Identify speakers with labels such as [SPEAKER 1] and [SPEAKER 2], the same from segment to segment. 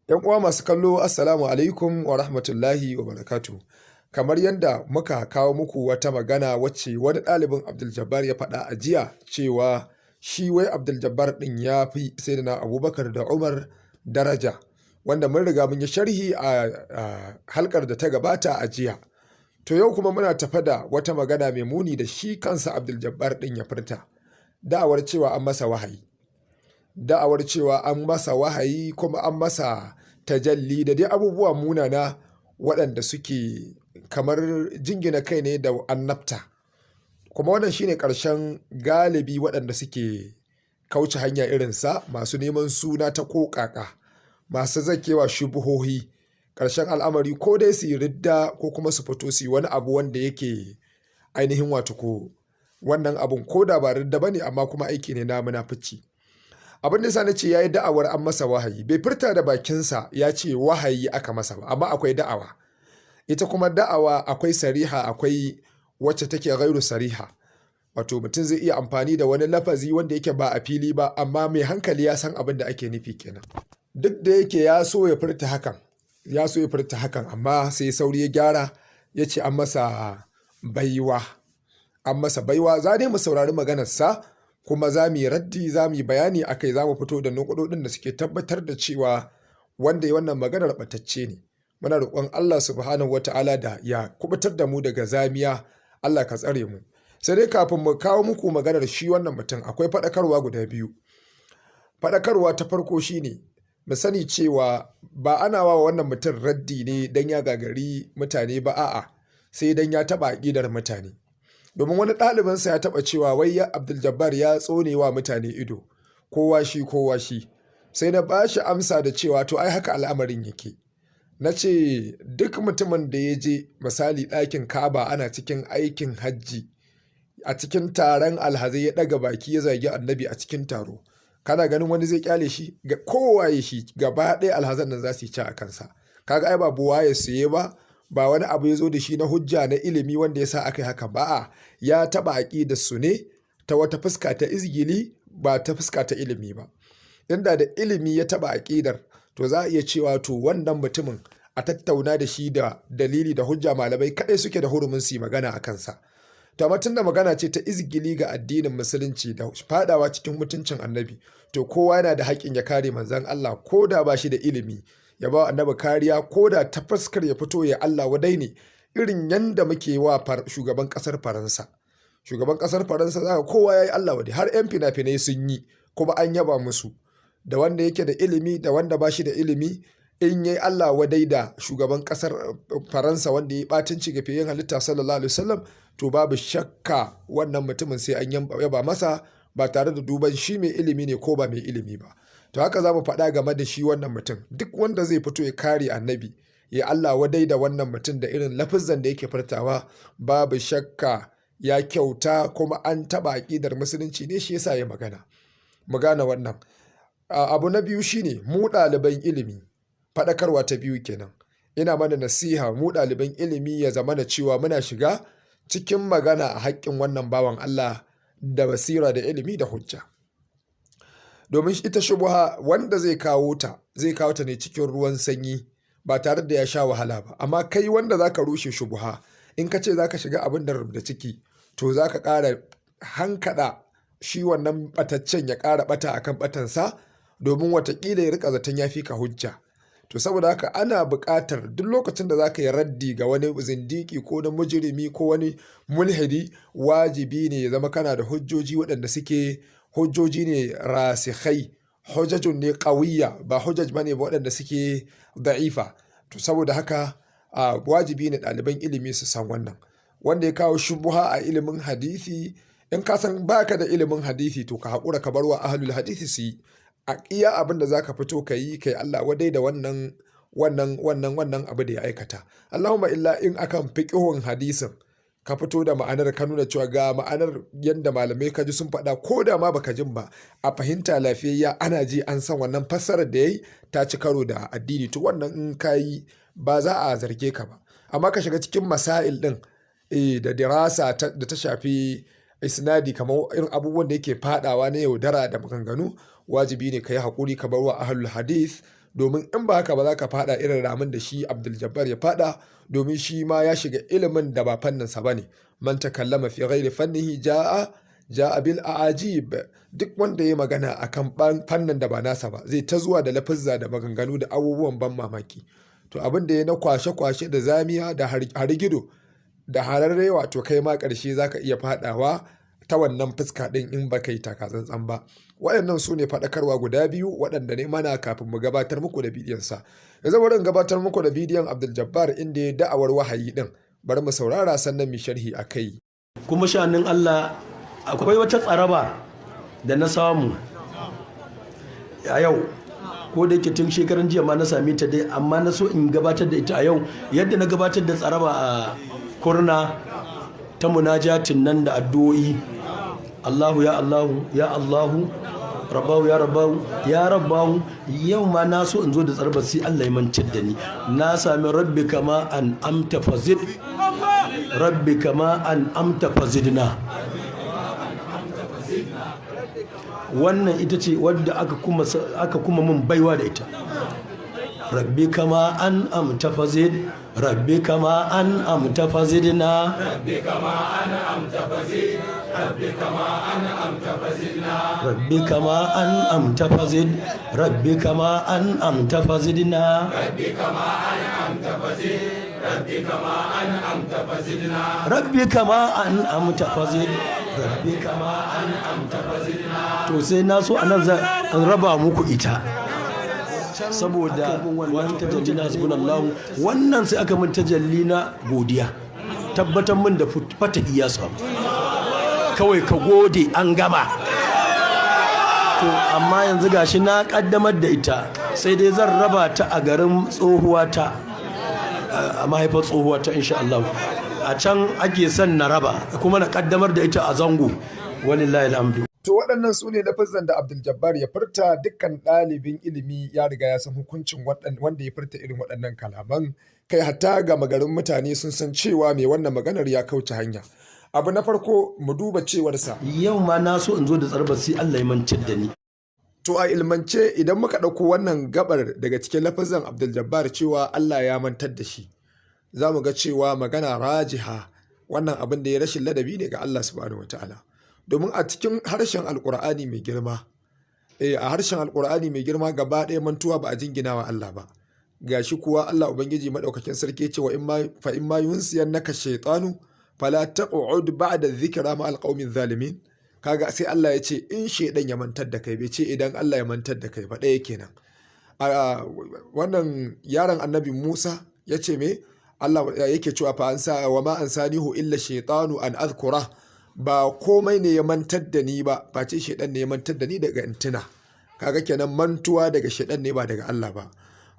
[SPEAKER 1] 'Yan uwa masu kallo, assalamu alaikum wa rahmatullahi wa barakatuh. Kamar yadda muka kawo muku wata magana wacce wani ɗalibin Abdul Jabbar ya faɗa a jiya cewa shi wai Abdul Jabbar ɗin ya fi Sayyidina Abubakar da Umar daraja, wanda mun riga mun yi sharhi a halkar da ta gabata a jiya. To yau kuma muna tafe da wata magana mai muni da shi kansa Abdul Jabbar ɗin ya furta, da'awar cewa an masa wahayi. Da'awar cewa an masa wahayi kuma an masa tajalli da dai abubuwa munana waɗanda suke kamar jingina kai ne da annabta. Kuma wannan shine ƙarshen galibi waɗanda suke kauce hanya irinsa, masu neman suna ta ko ƙaƙa, masu zakewa shubuhohi. Ƙarshen al'amari ko dai su yi ridda ko kuma su fito su yi wani abu wanda yake ainihin wato ko wannan abun ko da ba ridda ba ne, amma kuma aiki ne na munafici. Abin da yasa na ce ya yi da'awar an masa wahayi, bai furta da bakinsa ya ce wahayi aka masa ba, amma akwai da'awa. Ita kuma da'awa akwai sariha, akwai wacce take gairu sariha. Wato mutum zai iya amfani da wani lafazi wanda yake ba a fili ba, amma mai hankali ya san abin da ake nufi kenan. Duk da yake ya so ya furta hakan, ya so ya furta hakan, amma sai sauri ya gyara ya ce an masa baiwa. An masa baiwa. Za dai mu saurari maganarsa kuma za mu yi raddi, za mu yi bayani a kai, za mu fito da nukudodin da suke tabbatar da cewa wanda ya wannan maganar ɓatacce ne. Muna roƙon Allah subhanahu wa ta'ala da ya kubutar da mu daga zamiya, Allah ka tsare mu. Sai dai kafin mu kawo muku maganar shi wannan mutum, akwai faɗakarwa guda biyu. Faɗakarwa ta farko shine mu sani cewa ba ana wa wannan mutum raddi ne don ya gagari mutane ba, a'a, sai don ya taɓa aƙidar mutane. Domin wani ɗalibinsa ya taɓa cewa wai ya Abdul Jabbar ya tsone wa mutane ido, kowa shi kowa shi. Sai na ba shi amsa da cewa to ai haka al'amarin yake. Na ce duk mutumin da ya je misali ɗakin Ka'aba ana cikin aikin hajji, a cikin taron alhazai ya ɗaga baki ya zagi annabi a cikin taro, kana ganin wani zai kyale shi? Ga kowaye shi, gaba ɗaya alhazan nan za su yi ca a kansa. Kaga ai ba buwa ya siye ba, ba wani abu ya zo da shi na hujja na ilimi wanda ya sa aka yi haka ba, a ya taɓa aƙidar su ne ta wata fuska ta izgili, ba ta fuska ta ilimi ba. Inda da ilimi ya taɓa aƙidar, to za a iya cewa to wannan mutumin a tattauna da shi da dalili da hujja, malamai kaɗai suke da hurumin su yi magana a kansa. To amma tunda magana ce ta izgili ga addinin musulunci da fadawa cikin mutuncin annabi, to kowa yana da haƙƙin ya kare manzon Allah ko da ba shi da ilimi, ya ba annabi kariya ko da ta fuskar ya fito ya Allah wadai ne, irin yanda muke wa shugaban ƙasar Faransa. Shugaban ƙasar Faransa zaka kowa ya yi Allah wadai, har 'yan fina-finai sun yi kuma an yaba musu. Da wanda yake da ilimi da wanda ba shi da ilimi, in yayi Allah wadai da shugaban ƙasar Faransa wanda ya yi ɓatanci ga fiyayyen halitta sallallahu alaihi wasallam, to babu shakka wannan mutumin sai an yaba masa ba tare da duban shi mai ilimi ne ko ba mai ilimi ba. To haka za mu faɗa game da shi wannan mutum. Duk wanda zai fito ya kare annabi, ya Allah wadai da wannan mutum da irin lafizan da yake furtawa, babu shakka ya kyauta kuma an taɓa aƙidar musulunci ne, shi yasa ya magana. Mu gane wannan. Abu na biyu shine mu ɗaliban ilimi, faɗakarwa ta biyu kenan. Ina mana nasiha mu ɗaliban ilimi ya zamana cewa muna shiga cikin magana a haƙƙin wannan bawan Allah da basira da ilimi da hujja. Domin ita shubuha wanda zai kawo ta, zai kawo ta ne cikin ruwan sanyi ba tare da ya sha wahala ba. Amma kai wanda za ka rushe shubuha, in ka ce za ka shiga abin da rubda ciki, to za ka ƙara hankaɗa shi wannan ɓataccen ya ƙara ɓata akan ɓatansa, domin watakila ya riƙa zaton ya fi ka hujja. To saboda haka ana buƙatar duk lokacin da za ka yi raddi ga wani zindiki ko wani mujrimi ko wani mulhidi, wajibi ne ya zama kana da hujjoji waɗanda suke hujjoji ne rasikhai, hujjajun ne ƙawiyya, ba hujjaj bane ba waɗanda suke da'ifa. To saboda haka wajibi ne ɗaliban ilimi su san wannan. Wanda ya kawo shubuha a ilimin hadisi, in ka san baka da ilimin hadisi, to ka haƙura ka bar wa ahlul hadisi su yi. A iya abin da za ka fito ka yi, kai Allah wadai da wannan abu da ya aikata. Allahumma illa in akan fiqhun hadisin ka fito da ma'anar, ka nuna cewa ga ma'anar yanda malamai ka ji sun faɗa, ko da ma baka jin ba, a fahimta lafiyayya ana ji an san wannan fassarar da yayi ta ci karo da addini, to wannan in ka yi ba za a zarge ka ba. Amma ka shiga cikin masail ɗin da dirasa da ta shafi isnadi, kamar irin abubuwan da yake fadawa na yaudara da maganganu, wajibi ne ka yi haƙuri ka bar wa ahlul hadith Domin in ba haka ba za ka faɗa irin ramin da shi Abdul Jabbar ya faɗa, domin shi ma ya shiga ilimin da ba fanninsa ba ne. Man takallama fi ghairi fannihi ja'a bil a'ajib. Duk wanda ya magana akan fannin da ba nasa ba zai ta zuwa da lafizza da maganganu da abubuwan ban mamaki. To abin da ya na kwashe-kwashe da zamiya da harigido da hararre, wato kai ma ƙarshe za ka iya faɗawa ta wannan fuska ɗin in ba ka yi taka tsantsan ba. Waɗannan su ne faɗakarwa guda biyu waɗanda ne mana kafin mu gabatar muku da bidiyon sa. Yanzu bari in gabatar muku da bidiyon Abdul Jabbar inda ya da'awar wahayi ɗin. Bari mu saurara sannan mu sharhi a kai.
[SPEAKER 2] Kuma sha'anin Allah, akwai wata tsaraba da na samu a yau, ko da yake tun shekaran jiya ma na same ta dai, amma na so in gabatar da ita a yau yadda na gabatar da tsaraba a Kurna ta munajatin nan da addu'o'i. Allahu ya Allahu ya Allahu, Rabbahu ya Rabbahu ya Rabbahu. Yau ma na so in zo da tsaraba, sai Allah ya mantar da ni. Na sami rabbi kama an amta fazid, rabbi kama an amta fazidna. Wannan ita ce wadda aka kuma mun baiwa da ita. Rabbi kama an amta fazid, rabbi kama an amta fazidna,
[SPEAKER 3] rabbi kama an amta fazid, rabbi kama an amta fazidna,
[SPEAKER 2] rabbi kama an amta fazid, rabbi kama an amta fazidna,
[SPEAKER 3] rabbi kama an amta fazid, rabbi kama an amta fazidna,
[SPEAKER 2] rabbi kama an amta fazid, rabbi kama an amta fazidna. To sai na so anan zan raba muku ita, saboda wani tajalli na hasbunallahu. Wannan sai aka mun tajalli na godiya, tabbatar mun da fatahi ya samu. Kawai ka gode, an gama. To amma yanzu gashi na kaddamar da ita, sai dai zan raba ta a garin tsohuwata, a mahaifar tsohuwata, insha Allah. A can ake son na raba kuma na kaddamar da ita a zango, walillahi alhamdu.
[SPEAKER 1] To waɗannan su ne lafazan da Abdul Jabbar ya furta. Dukkan ɗalibin ilimi ya riga ya san hukuncin wanda ya furta irin waɗannan kalaman. Kai, hatta ga magarin mutane sun san cewa mai wannan maganar ya kauce hanya. Abu na farko, mu duba cewarsa.
[SPEAKER 2] Yau ma na so in zo da tsaraba, sai Allah ya mantar da ni.
[SPEAKER 1] To a ilmance, idan muka ɗauko wannan gabar daga cikin lafazan Abdul Jabbar cewa Allah ya mantar da shi, za mu ga cewa magana rajiha, wannan abin da ya rashin ladabi ne ga Allah subhanahu wataala. Domin a cikin harshen Alƙur'ani mai girma, a harshen Alƙur'ani mai girma gaba ɗaya mantuwa ba a jingina wa Allah ba. Gashi kuwa Allah Ubangiji Maɗaukakin Sarki ce wa fa in ma yunsiyannaka shaytanu fala taq'ud ba'da dhikra ma alqaumiz zalimin. Kaga sai Allah ya ce in shaidan ya mantar da kai, bai ce idan Allah ya mantar da kai ba. Ɗaya kenan. Wannan yaron Annabi Musa ya ce me Allah yake cewa? Fa ansa wa ma ansanihu illa shaytanu an azkura. Ba komai ne ya mantar da ni ba face shaidan ne ya mantar da ni daga intina. Kaga kenan mantuwa daga shaidan ne, ba daga Allah ba.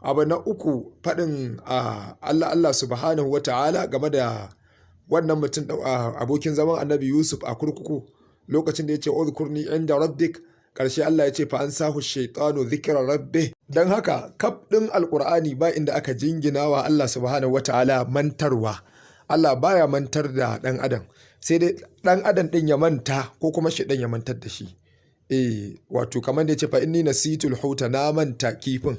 [SPEAKER 1] Abu na uku, faɗin Allah subhanahu wata'ala game da wannan mutum, abokin zaman Annabi Yusuf a kurkuku, lokacin da ya ce udhkurni inda rabbik, karshe Allah ya ce fa ansahu shaytanu dhikra rabbi. Dan haka kaf din Alqur'ani ba inda aka jingina wa Allah subhanahu wata'ala mantarwa. Allah baya mantar da dan adam, sai dai dan adam din ya manta ko kuma shaidan ya mantar da shi. Wato kamar da ya ce fa inni nasitul huta, na manta kifin.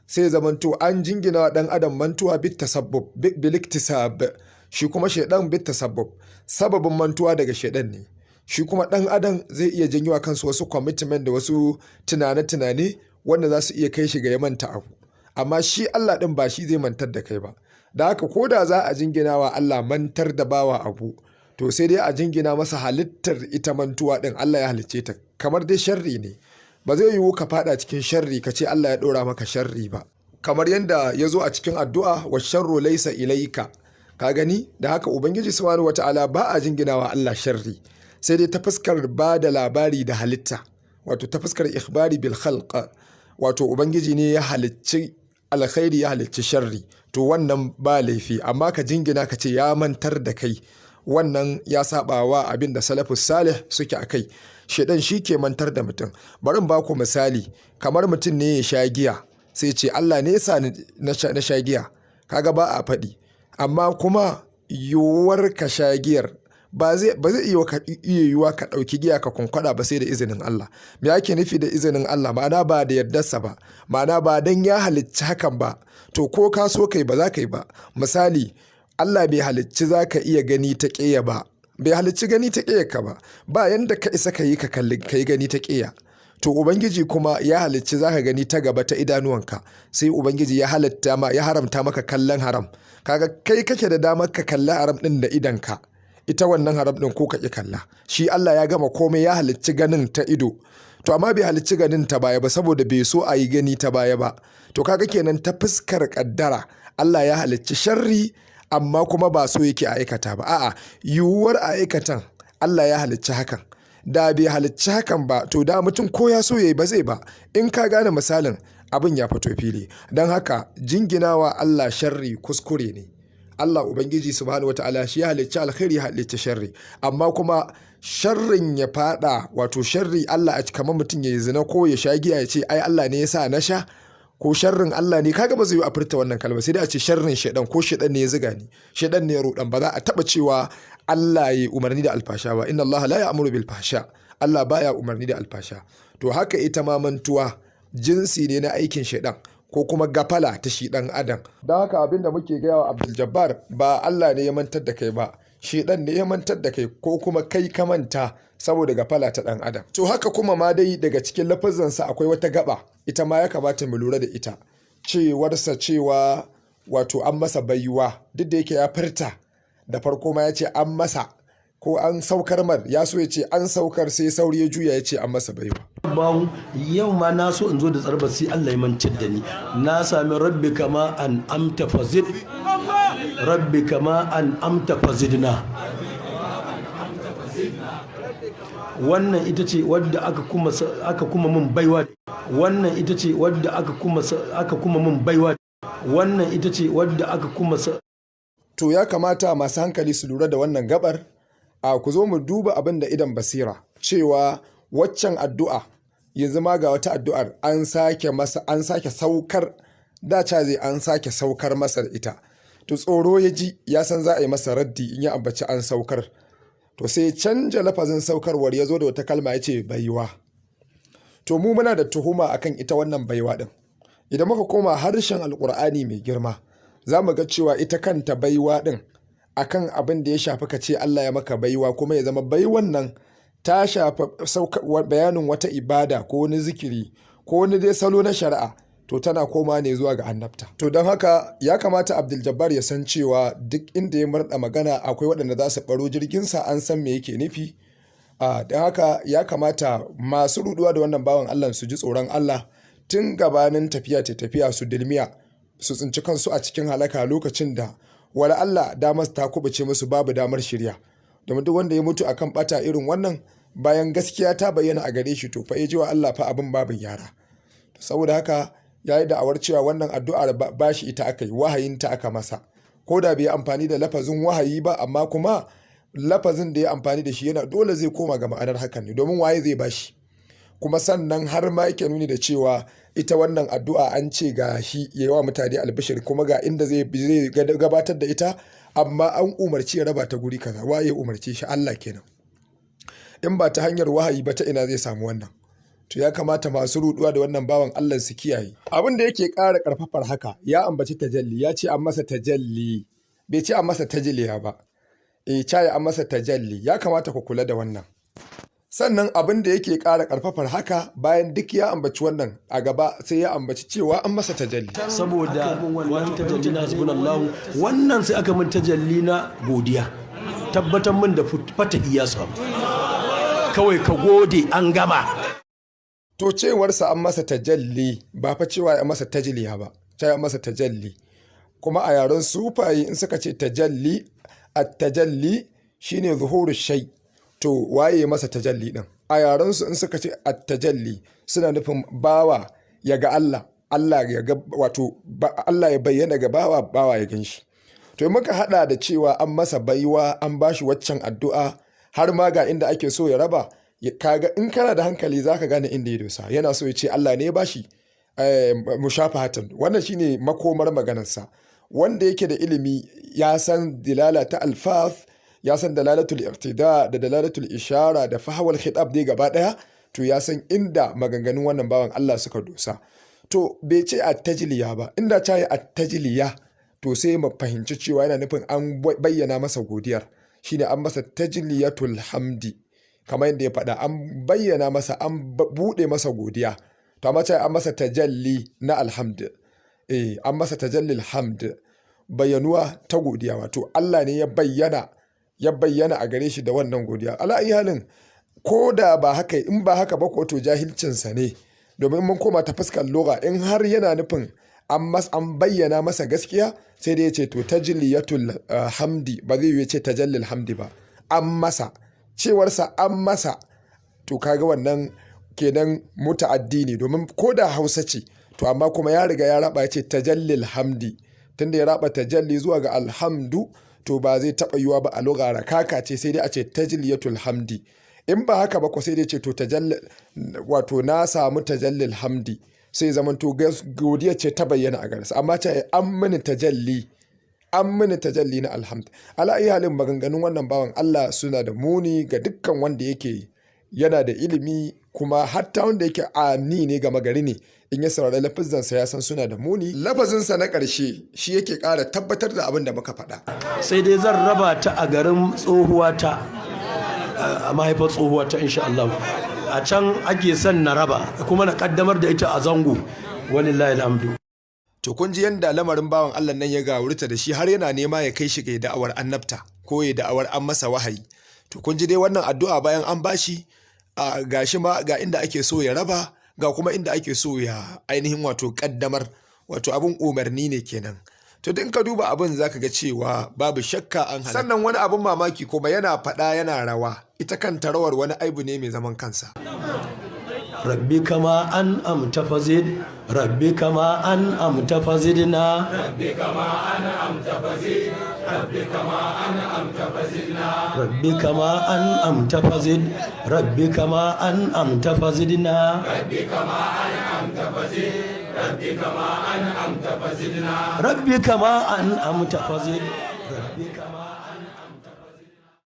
[SPEAKER 1] Sai zamanto an jingina wa dan adam mantuwa bit tasabbub, bil iktisab. Shi kuma shaidan bit tasabbub, sababin mantuwa daga shaidan ne. Shi kuma dan adam zai iya janyo kansu wasu commitment da wasu tunane-tunane wanda za su iya kai shi ga ya manta abu, amma shi Allah din ba shi zai mantar da kai ba. Da haka ko da za a jingina wa Allah mantar da bawa abu, to sai dai a jingina masa halittar ita mantuwa din. Allah ya halicce ta, kamar dai sharri ne. Ba zai yiwu ka fada cikin sharri ka ce Allah ya dora maka sharri ba, kamar yadda ya zo a cikin addu'a, wa sharru laisa ilaika. Ka gani? Da haka Ubangiji subhanahu wata'ala ba a jinginawa Allah sharri, sai dai ta fuskar ba da labari da halitta, wato ta fuskar ikhbari bil khalq, wato Ubangiji ne ya halicci alkhairi, ya halicci sharri, to wannan ba laifi. Amma ka jingina ka ce ya mantar da kai, wannan ya saba wa abin da salafus salih suke a kai. Shedan shi ke mantar da mutum. Bari in baku misali, kamar mutum ne ya sha giya, sai ce Allah ne ya sa na sha giya. Kaga ba a faɗi, amma kuma yiwuwar ka sha giyar Ba zai iya yiwuwa ka ɗauki giya ka kwankwada ba sai da izinin Allah. Me ake nufi da izinin Allah? Ma'ana ba da yardarsa ba, ma'ana ba dan ya halicci hakan ba. To ko ka so kai ba za ka yi ba. Misali, Allah bai halicci za ka iya gani ta ƙeya ba, bai halicci gani ta ƙeya ka ba, ba yanda ka isa ka yi ka kalli ka yi gani ta ƙeya. To Ubangiji kuma ya halicci za ka gani ta gaba ta idanuwanka, sai Ubangiji ya halatta ma ya haramta maka kallon haram. Kaga kai kake da damar ka kalli haram ɗin da idanka, ita wannan haram ɗin ko ka ƙi kalla. Shi Allah ya gama komai, ya halicci ganin ta ido, to amma bai halicci ganin ta baya ba saboda bai so a yi gani ta baya ba. To kaga kenan ta fuskar kaddara Allah ya halicci sharri, amma kuma ba so yake a aikata ba. A'a, yiwuwar a aikatan Allah ya halicci hakan. Da bai halicci hakan ba, to da mutum ko ya so yayi ba zai ba. In ka gane misalin, abin ya fito fili. Don haka jinginawa Allah sharri kuskure ne. Allah Ubangiji subhanahu wataala shi ya halicci alkhairi, ya halicci sharri, amma kuma sharrin ya fada, wato sharri Allah a kamar mutum ya yi zina ko ya sha giya ya ce ai Allah ne ya sa na sha, ko sharrin Allah ne, kaga ba zai yi a furta wannan kalma, sai dai a ce sharrin shaidan, ko shaidan ne ya ziga ni, shaidan ne ya rudan. Ba za a taba cewa Allah ya umarni da alfasha ba. Inna Allah la ya'muru bil fahsha, Allah baya umarni da alfasha. To haka ita ma mantuwa jinsi ne na aikin shaidan ko kuma gafala ta shi dan adam. Don haka abinda muke gaya wa Abdul Jabbar, ba Allah ne ya mantar da kai ba, shedan ne ya mantar da kai, ko kuma kai ka manta saboda gafala ta dan adam. To haka kuma ma dai daga cikin lafazansa akwai wata gaba, ita ma ya kamata mu lura da ita, cewarsa cewa wato an masa baiwa. Duk da yake ya furta da farko ma ya ce an masa ko an saukar mar, ya so ya ce an saukar, sai sauri ya juya ya ce an masa baiwa.
[SPEAKER 2] Bawu yau ma na so in zo da tsarba sai Allah ya mantar da ni. Na sami rabbi kama an amta fazid, rabbi kama an amta fazidna. Wannan ita ce wadda aka kuma mun baiwa. Wannan ita ce wadda aka kuma mun baiwa. Wannan ita ce wadda aka kuma
[SPEAKER 1] To ya kamata masu hankali su lura da wannan gabar. A ku zo mu duba abin da idan basira, cewa waccan addu'a yanzu ma ga wata addu'ar an sake masa, an sake saukar da ca zai an sake saukar masa da ita. To tsoro ya ji, ya san za a yi masa raddi in ya ambaci an saukar. To sai ya canja lafazin saukarwar, ya zo da wata kalma ya ce baiwa. To mu muna da tuhuma akan ita wannan baiwa din. Idan muka koma harshen Alkur'ani mai girma, za mu ga cewa ita kanta baiwa din, akan abin da ya shafi ka ce Allah ya maka baiwa, kuma ya zama baiwan nan ta shafi bayanin wata ibada ko wani zikiri ko wani dai salo na shari'a, to tana koma ne zuwa ga annabta. To don haka ya kamata Abdul Jabbar ya san cewa duk inda ya murɗa magana akwai waɗanda za su ɓaro jirginsa, an san me yake nufi. Don haka ya kamata masu ruduwa da wannan bawan Allah su ji tsoron Allah tun gabanin tafiya ta tafiya, su dilmiya su tsinci kansu a cikin halaka lokacin da wala Allah damar ta kubuce musu, babu damar shirya. Domin duk wanda ya mutu akan bata irin wannan, bayan gaskiya ta bayyana a gare shi, to fa ya ji wa Allah fa abin babu gyara. Saboda haka ya yi da'awar cewa wannan addu'ar ba shi ita aka yi wahayin ta aka masa, ko da bai amfani da lafazin wahayi ba, amma kuma lafazin da ya amfani da shi yana dole zai koma ga ma'anar hakan ne, domin waye zai bashi? Kuma sannan har ma yake nuni da cewa ita wannan addu'a an ce ga shi ya yi wa mutane albishir, kuma ga inda zai gabatar da ita, amma an umarci ya raba ta guri kaza. Waye umarci shi? Allah kenan. In ba ta hanyar wahayi ba, ta ina zai samu wannan? To ya kamata masu ruduwa da wannan bawan Allah su kiyaye. Abin da yake ƙara ƙarfafar haka, ya ambaci tajalli, ya ce an masa tajalli, bai ce an masa tajliya ba, e caye an masa tajalli. Ya kamata ku kula da wannan. Sannan abin da yake ƙara ƙarfafar haka, bayan duk ya ambaci wannan, a gaba sai ya ambaci cewa an masa tajalli.
[SPEAKER 2] Saboda wani tajalli na hasbunallahu, wannan sai aka min tajalli na godiya, tabbatar min da fatahi ya samu, kawai ka gode, an gama.
[SPEAKER 1] To cewarsa an masa tajalli, ba fa cewa ya masa tajliya ba, cewa ya masa tajalli. Kuma a yaren sufaye in suka ce tajalli, at-tajalli shine zuhuru shay. To waye masa tajalli din? A yaren su in suka ce at-tajalli, suna nufin bawa ya ga Allah, Allah ya ga, wato Allah ya bayyana ga bawa, bawa ya ganshi. To muka hada da cewa an masa baiwa, an bashi waccan addu'a, har ma ga inda ake so ya raba, kaga in kana da hankali zaka gane inda ya dosa. Yana so ya ce Allah ne ya bashi mushafahatan. Wannan shine makomar maganarsa. Wanda yake da ilimi ya san dilala ta alfaz, Ya san dalalatul iqtida da dalalatul ishara da fahawal khitab dai gaba daya. To ya san inda maganganun wannan bawan Allah suka dosa. To bai ce attajiliya ba. Inda ta yi attajiliya, to sai mu fahimci cewa yana nufin an bayyana masa godiyar, shine an masa tajliyatul hamdi, kamar yadda ya faɗa, an bayyana masa, an buɗe masa godiya. To amma ta an masa tajalli na alhamd, an masa tajallil hamd, bayyanuwa ta godiya, wato Allah ne ya bayyana, ya bayyana a gare shi da wannan godiya. Ala ayi halin, ko da ba haka, in ba haka ba ko, to jahilcinsa ne, domin mun koma ta fuskar lugha, in har yana nufin an bayyana masa gaskiya, sai dai ya ce to tajliyatul hamdi, ba zai yi ce tajallil hamdi ba. An masa, cewarsa an masa, to kaga wannan kenan muta'addi ne, domin ko da Hausa ce. To amma kuma ya riga ya raba, ya ce tajallil hamdi. Tunda ya raba tajalli zuwa ga alhamdu, to ba zai taɓa yiwa ba a lugha rakaka ce, sai dai a ce tajliyatul hamdi. In ba haka ba ko, sai dai ce to tajalli, wato na samu tajallil hamdi, sai zaman to godiya ce ta bayyana a gare sa. Amma ce an mini tajalli, an mini tajalli na alhamd. Ala ayi halin, maganganun wannan bawan Allah suna da muni ga dukkan wanda yake yana da ilimi, kuma hatta wanda yake amni ne, gama gari ne, in ya saurari lafazansa ya san suna da muni. Lafazinsa na ƙarshe shi yake ƙara tabbatar da abin da muka faɗa.
[SPEAKER 2] Sai dai zan raba ta a garin tsohuwata, a mahaifar tsohuwata, insha Allah. A can ake son na raba kuma na kaddamar da ita a zango, walillahi alhamdu.
[SPEAKER 1] To kun ji yanda lamarin bawan Allah nan ya gawurta da shi, har yana nema ya kai shi ga da'awar annabta ko ya da'awar an masa wahayi. To kun ji dai wannan addu'a bayan an bashi a gashi ma, ga inda ake so ya raba, ga kuma inda ake so ya ainihin wato kaddamar, wato abin umarni ne kenan. To din ka duba abin, zaka ga cewa babu shakka an halaka. Sannan wani abin mamaki kuma, yana faɗa yana rawa. Ita kanta rawar wani aibu ne mai zaman kansa.
[SPEAKER 2] Rabbi kama an amta fazid, rabbi kama an amta fazidna.
[SPEAKER 3] Rabbi kama an amta fazid, rabbi kama an amta fazidna.
[SPEAKER 2] Rabbi kama an amta fazid, rabbi kama an amta fazidna.
[SPEAKER 3] Rabbi kama an amta fazid, rabbi kama an amta fazidna.
[SPEAKER 2] Rabbi kama an amta fazid.